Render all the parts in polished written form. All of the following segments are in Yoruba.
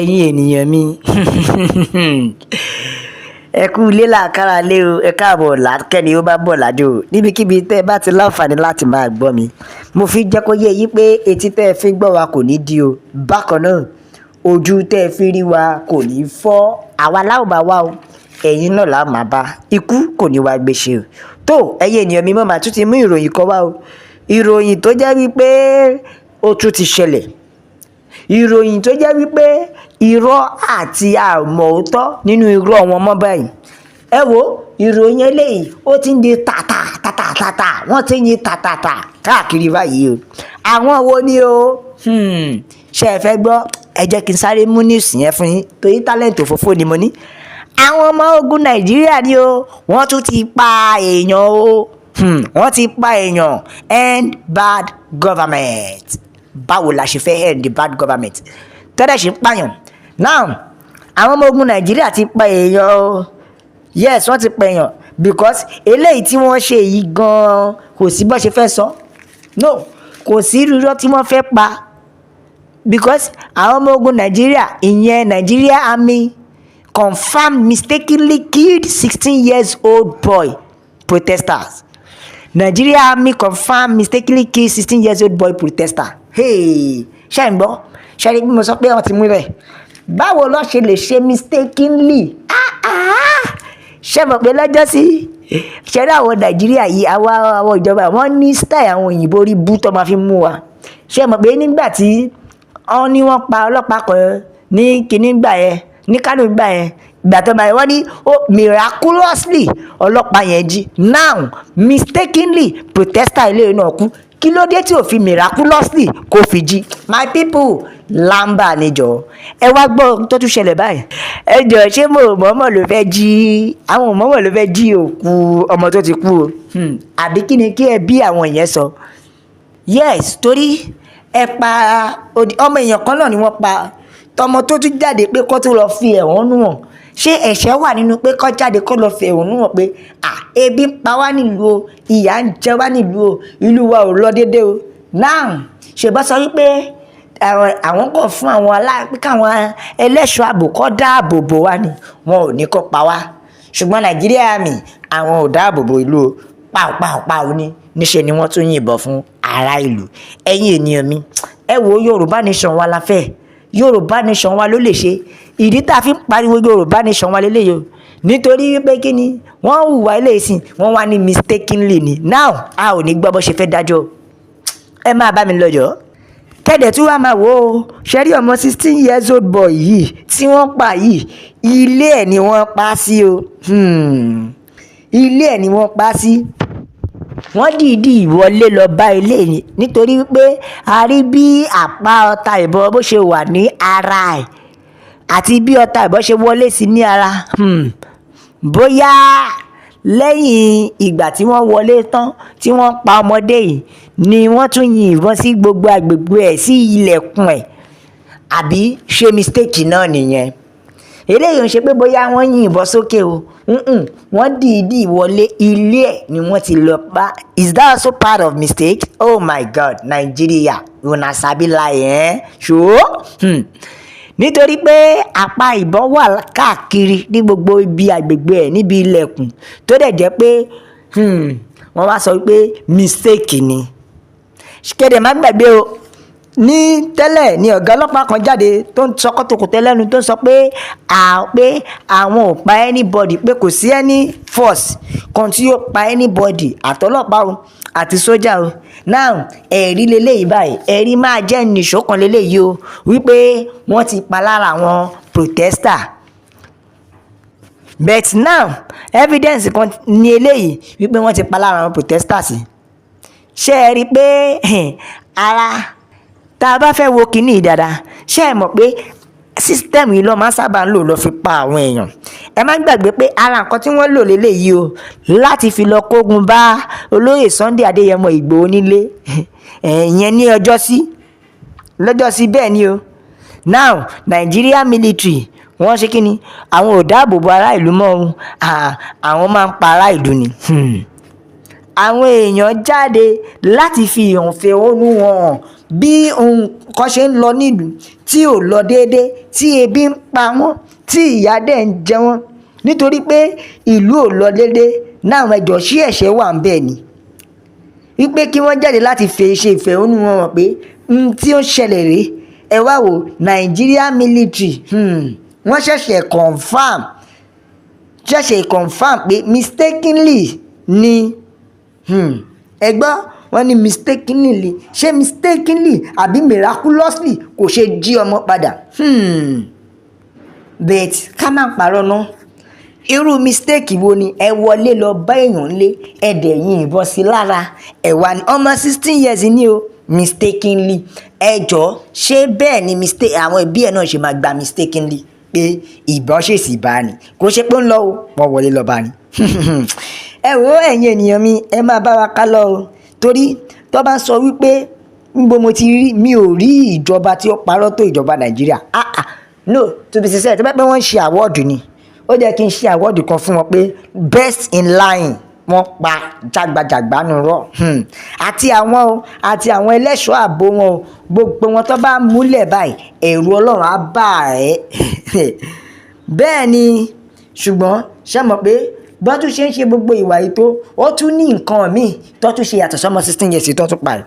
Ẹ̀yin ènìyàn mi, ẹ kú ilé làkàrà lé o, ẹ káàbọ̀ lákẹ́ni ó bá bọ̀ lájò níbikíbi tẹ́ ẹ bá ti láǹfààní láti máa gbọ́ mi. Mo fi jẹ́ kó yé yín pé etí tẹ́ ẹ fi gbọ́ wa kò ní di o. Bákan náà, ojú tẹ́ ẹ fi rí wa kò ní fọ́. Àwa láò máa wá o, ẹ̀yin náà là máa bá. Ikú kò ní wá gbéṣe o. Tó ẹ̀yin ènìyàn mi, mo máa tún ti mú ìròyìn kan wá o, ìròyìn tó jẹ́ wípé ó tún ti ṣẹlẹ̀, ìròyìn tó jẹ́ wípé irọ́ àti àmọ̀ọ́tọ́ nínú irọ́ wọn mọ́ báyìí. Ẹ wo ìròyìn eléyìí, ó ti ń di tàtà tàtà tàtà, wọ́n ti ń yin tàtàtà káàkiri báyìí o. Àwọn wo ni o? Ṣé ẹ fẹ́ gbọ́? Ẹ jẹ́ kí n sáré mú news yẹn fún yín, torí talent òfófó ni mo ní. Àwọn ọmọ ogun Nàìjíríà ni o, wọ́n tún ti pa èèyàn o. Wọ́n ti pa èèyàn. End bad government. Báwo la ṣe fẹ́ end the bad government tẹ́lẹ̀ ṣe ń pààyàn? Now, àwọn ọmọ ogun Nàìjíríà ti pa èèyàn o. Yes, wọ́n ti pa èèyàn, because eléyìí tí wọ́n ṣe yìí gan-an, kò sí bó ṣe fẹ́ sọ no, kò sí irọ́ tí wọ́n fẹ́ pa, because àwọn ọmọ ogun Nàìjíríà, ìyẹn Nigeria Army, confirmed mistakenly killed 16 years old boy protesters. Nigeria Army confirmed mistakenly killed 16 years old boy protester. Hey, ṣé ń gbọ́? Ṣe rí bí mo sọ pé wọ́n ti mú rẹ̀? Báwo ló ṣe lè ṣe mistakenly? Ah, ah! Ṣé mọ̀ pé lọ́jọ́ sí, ṣe rí àwọn Nàìjíríà yìí, àwọn ìjọba, wọ́n ní style àwọn òyìnbó rí bú tó máa fi mú wa. Ṣé mọ̀ pé nígbà tí wọ́n ní wọ́n pa ọlọ́pàá kan ní kinní gbà yẹn, ní Kánò gbà yẹn, ìgbà tó máa wọ́n ní ó miraculously ọlọ́pàá yẹn jí. Now, mistakenly protester ilé náà kú. Kí ló dé tí ò fi miraculously kó fi jí? My people, lamba níjọ. Ẹ wá gbọ́ tó tún ṣẹlẹ̀ báyìí. Ẹ jọ, ṣé mo mọ̀ọ́mọ̀ ló fẹ́ jí, àwọn mọ̀ọ́mọ̀ ló fẹ́ jí òkú ọmọ tó ti kú o? Àbí kí ni kí ẹ bí àwọn yẹn sọ? Yes, torí ẹ pa ọmọ èèyàn kan náà ni wọ́n pa, tọmọ tó tún jáde pé kó tó lọ fi ẹ̀hónú hàn. Ṣé ẹ̀ṣẹ̀ wà nínú pé kó jáde kó lọ fi ẹ̀hónú hàn pé à ebi ń pa wá nílùú o, ìyà ń jẹ wá nílùú o, ìlú wa ò lọ déédéé o? Now, ṣèbá sọ wípé àwọn kò fún àwọn alá pé káwọn ẹlẹ́ṣọ́ ààbò kó dáàbò bò wá ni, wọn ò ní kó pa wá. Ṣùgbọ́n Nàìjíríà mi, àwọn ò dáàbò bò ìlú o. Pàù ní níṣẹ́ ni wọ́n tún yìnbọn fún ará ìlú. Ẹ̀yin ènìyàn mi, ẹ wo, Yorùbá Nation wa la fẹ́. Yorùbá Nation wa ló lè ṣe. Ìdí tá a fi ń pariwo Yorùbá Nation wa lélẹ́yìí o, nítorí wípé kí ni wọ́n hùwà ilé ìsìn, wọ́n wá ní mistakenly ni. Now, a ò ní gbọ́ bó ṣe fẹ́ dájọ́. Ẹ máa bá mi lọ́jọ́ kẹ́dẹ̀ tí wàá máa wò ó. Ṣe rí ọmọ 16 years old boy yìí tí wọ́n pa yìí, ilé ẹ̀ ni wọ́n pa sí o. Ilé ẹ̀ ni wọ́n pa sí. Wọ́n dìídì wọlé lọ bá ilé ni, nítorí wípé a rí bí àpá ọta ìbọn bó ṣe wà ní ara ẹ̀ àti bí ọta ìbọn ṣe wọlé sí ní ara. Bóyá lẹ́yìn ìgbà tí wọ́n wọlé tán tí wọ́n pa ọmọdé yìí ni wọ́n tún yin ìbọn sí gbogbo agbègbè ẹ̀, sí ilẹ̀kùn ẹ̀, àbí ṣé mistake náà nìyẹn? Eléyìí ń ṣe pé bóyá wọ́n yin ìbọn sókè o. Wọ́n dìídì wọlé, ilé ẹ̀ ni wọ́n ti lọ pa. Is that also part of mistake? Oh my God, Nigeria, una sabi lie, eh? Sure. Nítorí pé apá ìbọn wà káàkiri ní gbogbo ibi agbègbè ẹ̀, níbi ilẹ̀kùn, tó dẹ̀ jẹ́ pé wọ́n wá sọ pé mistake ni. Kéde má gbàgbé o, ní tẹ́lẹ̀ ni ọ̀gá ọlọ́pàá kan jáde tó ń sọ kọ́tòkòtò lẹ́nu, tó ń sọ pé pé àwọn ò pa anybody, pé kò sí any force kan tí yóò pa anybody, àtọlọ́pàá o àti sójà o. Now, ẹ̀rí leléyìí báyìí, ẹ̀rí máa jẹ́ nìṣó kan leléyìí o, wípé wọ́n ti pa lára àwọn protester. But now, evidence kan ní eléyìí wípé wọ́n ti pa lára àwọn protesters. Ṣé ẹ rí i pé ara tá a bá fẹ́ wo kinní yìí dáadáa, ṣé ẹ mọ̀ pé system yìí ló máa ń sábà ń lò lọ fi pa àwọn èèyàn? Ẹ má gbàgbé pé ara nǹkan tí wọ́n lò léléyìí o láti fi lọ kógun bá olóyè Sunday Adéyẹmọ Ìgbòho nílé, ìyẹn ní ọjọ́ sí lọ́jọ́ sí. Bẹ́ẹ̀ ni o. Now, Nigeria military, wọ́n ṣe kí ni? Àwọn ò dáàbò bo ará ìlú mọ́ o, àwọn máa ń pa ará ìlú ni. Àwọn èèyàn jáde láti fi ìfẹ̀hónú wọn hàn. Bí nǹkan ṣe ń lọ nílùú tí ò lọ déédé, tí ebi ń pa wọ́n, tí ìyà dẹ̀ ń jẹ wọ́n nítorí pé ìlú ò lọ déédé náà, ẹ jọ̀ọ́, ṣé ẹ̀ṣẹ̀ wà ńbẹ̀ ni wípé kí wọ́n jáde láti fi ṣe ìfẹ̀hónú wọn hàn pé n tí ó ń ṣẹlẹ̀ rèé? Ẹ wá wo Nigeria military, wọ́n ṣẹ̀ṣẹ̀ confirm pé mistakenly ni. Ẹ gbọ́, wọ́n ní mistakenly. Ṣé mistakenly àbí miraculously kò ṣe jí ọmọ padà? But ká má parọ́ ná, irú mistake wo ni? Ẹ wọlé lọ bá èèyàn lé, ẹ dẹ̀ yin ìbọn sí lára, ẹ wà ní ọmọ 16 years ní o, mistakenly. Ẹ jọ̀ọ́, ṣé bẹ́ẹ̀ ni mistake àwọn ẹbí ẹ̀ náà ṣe máa gba mistakenly pé ìbọn ṣèṣì bá ní? Kò ṣe pé ń lọ o, wọ́n wọlé lọ bá ní. Ẹ wo, ẹ̀yin ènìyàn mi, ẹ máa bá wa ká lọ o, torí tó bá ń sọ wípé níbo mo ti rí, mi ò rí ìjọba tí ó parọ́ tó ìjọba Nàìjíríà. Ah ah, no, to be sincere, tó bá pẹ́ wọ́n ń ṣe award ni, ó jẹ́ kí n ṣe award kan fún wọn pé best in lying. Wọ́n pa jágbajàgba nù rọ àti àwọn o, àti àwọn ẹlẹ́ṣọ́ ààbò wọn o, gbogbo wọn tó bá múlẹ̀ báyìí, ẹ̀rù Ọlọ́run á bà ẹ́. Bẹ́ẹ̀ ni, ṣùgbọ́n ṣé mọ̀ pé bọ́n tún ṣe ń ṣe gbogbo ìwà yìí tó, ó tún ní nǹkan míì tó tún ṣe yàtọ̀ sọ́mọ 16 years tó tún pa ẹ̀.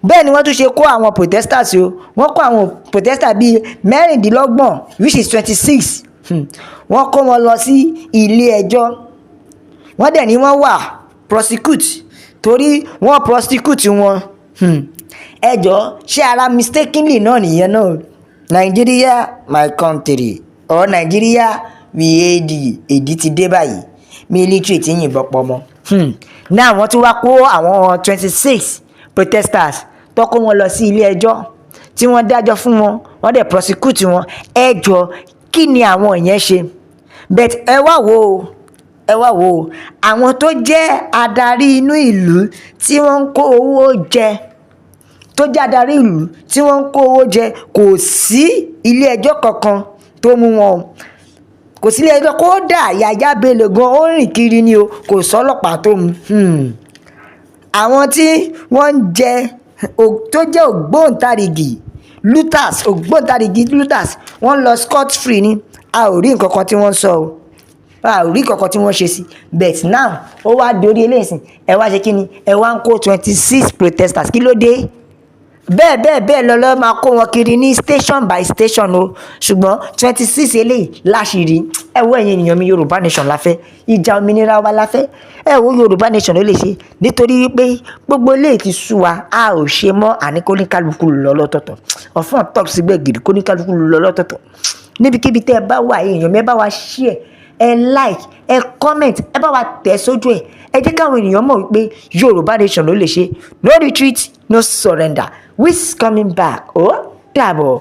Bẹ́ẹ̀ ni wọ́n tún ṣe kó àwọn protesters o. Wọ́n kó àwọn protesters bíi 26, which is 26. Wọ́n kó wọn lọ sí ilé ẹjọ́. Wọ́n dẹ̀ ní wọ́n wà prosecute torí wọ́n prosecute wọn. Ẹ jọ̀ọ́, ṣé ara mistakenly náà nìyẹn náà? Nigeria my country or Nigeria we hate. Èdè ti dé báyìí, military ti yìnbọn pọ̀ mọ́. Náà wọ́n tún wá kó àwọn 26 protesters tó kó wọn lọ sí ilé ẹjọ́, tí wọ́n dájọ́ fún wọn, wọ́n dẹ̀ prosecute wọn. Ẹ jọ̀ọ́, kí ni àwọn yẹn ṣe? But ẹ wá wò ó, ẹ wá wò ó, àwọn tó jẹ́ adarí inú ìlú tí wọ́n ń kó owó jẹ, tó jẹ́ adarí ìlú tí wọ́n ń kó owó jẹ, kò sí ilé ẹjọ́ kankan tó mú wọn o. Kò sí ilé ẹjọ́. Kódà Yahaya Bello gan, ó rìn kiri ni o, kò sọ́lọ́pàá tó mú. Àwọn tí wọ́n ń jẹ, tó jẹ́ ògbóǹtarìgì looters, ògbóǹtarìgì looters, wọ́n lọ scot free ni. A ò rí nǹkan kan tí wọ́n ń sọ o, a ò rí nǹkan kan tí wọ́n ṣe sí. But now, ó wá dorí eléyìí sìn, ẹ wá ṣe kí ni? Ẹ wá ń kó 26 protesters. Kí ló dé? Bẹ́ẹ̀ bẹ́ẹ̀ bẹ́ẹ̀ lọ lọ́ máa kó wọn kiri ní station by station o. Ṣùgbọ́n 26 eléyìí láṣìírí. Ẹ wo, ẹ̀yin ènìyàn mi, Yorùbá nation la fẹ́, ìjà òmìnira wa la fẹ́. Ẹ wo, Yorùbá nation ló lè ṣe, nítorí wípé gbogbo eléyìí ti sú wa, a ò ṣe mọ́. Àní kóníkálukú lọ lọ́tọ̀ọ̀tọ̀, ọ̀fọ̀n top sígbẹ́ gidi, kóníkálukú lọ lọ́tọ̀ọ̀tọ̀. Níbikíbi tẹ́ ẹ bá wà, èèyàn mi, ẹ bá wa share, ẹ like, ẹ comment, ẹ bá wa tẹ̀ sójú ẹ̀. Ẹ jẹ́ káwọn ènìyàn mọ̀ wípé Yorùbá nation ló lè ṣe. No retreat, no surrender. We coming back. Ó dàbọ̀.